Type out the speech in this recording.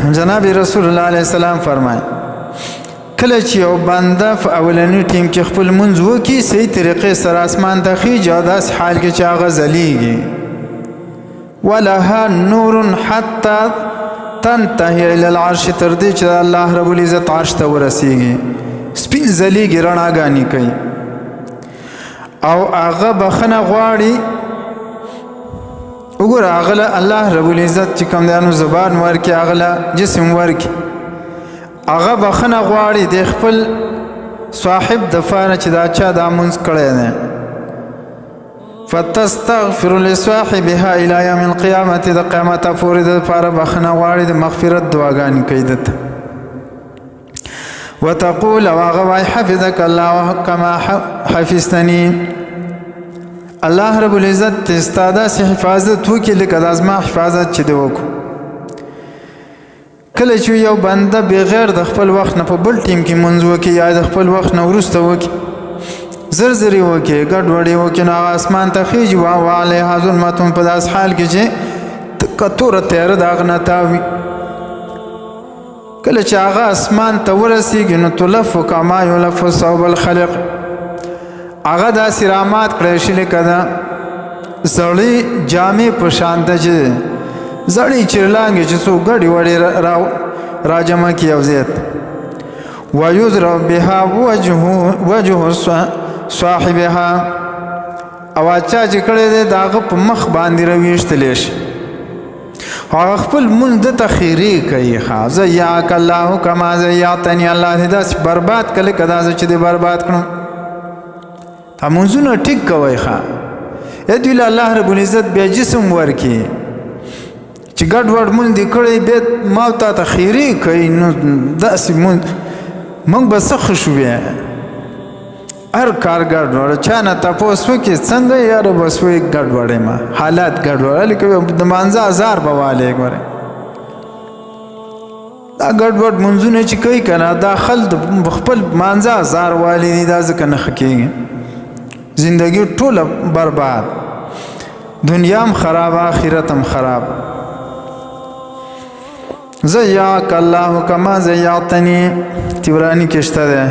جناب رسول الله علیه السلام فرمای، کله چې یو بنده په اولني ټیم کې خپل منځ وکي، صحیح طریقې سره اسمان ته خیږي او داسې حال کې چې هغه ځلیږي، ولها نور حتی تنتهي الى العرش، تر دې چې الله رب العزت عرش ته ورسیږي، سپین ځلیږي، رڼاګانې کوي او هغه بخنه غواړي. وګوره، هغه له الله رب العزت چې کوم دی نو زبان ورکي، هغه له جسم ورکي، هغه بخنه غواړي د خپل صاحب د فاره چې دا چا دا مونځ کړی دی. فتستغفر لصاحبها الى يوم القيامه، د قیامت پورې د لپاره بخنه غواړي، د مغفرت دعاګانې کوي دته. وتقول، واغه وای، حفظك الله كما حفظتني، الله رب العزت استاده سي حفاظت وکي لکه د ازما حفاظت چې دی وکړو. کله چې یو بنده بغیر د خپل وخت نه په بل ټیم کې منځ وکي یا د خپل وخت نه وروسته وکي، زر زری وکي، ګډ وډي وکي، نو هغه اسمان ته خیږي، وا علیها ظلمة، په داس حال کې چې کتوره تیاره د هغه نه تاوي. کله چې هغه اسمان ته ورسیږي نو تلف کما یلف الثوب الخلق، هغه داسې رامات کړی شي لکه د زړې جامې په شان ته چې زړې چیرلانګې چې څو ګډې وډې را راجمع کړي یو ځای ته. ویضرب بها وجه صاحبها، او چا چې کړی دی د هغه په مخ باندې راویشتلی شي. هغه خپل مونږ د تخیری کوي. ښه، ضیعک الله کما ضیعتنی، الله دې داسې برباد کړه که داسې چې دې برباد کړم. دا مونځونه ټیک کوئ. ښه، دوی له الله رب العزت بیا جسم ورکي چې ګډ وډ مونږ دې کړی، بیا ما او تا ته خیرې کوي. نو داسې مونږ به څه ښه شو؟ بیا هر کار ګډ وډ، چا نه تپوس وکړي څنګه یاره، بس وایي ګډ وډ یم، حالات ګډ وډ. لکه د مانځه ازار به والې ګورې، دا ګډ وډ منځونه چې کوي که نه، دا خلک خپل مانځه ازار والي دي. دا ځکه نه ښه کېږي، زندگی ټوله برباد، دنیا هم خراب، آخرت هم خراب. ضیعک الله کما ضیعتنی، تیورانی کې شته ده.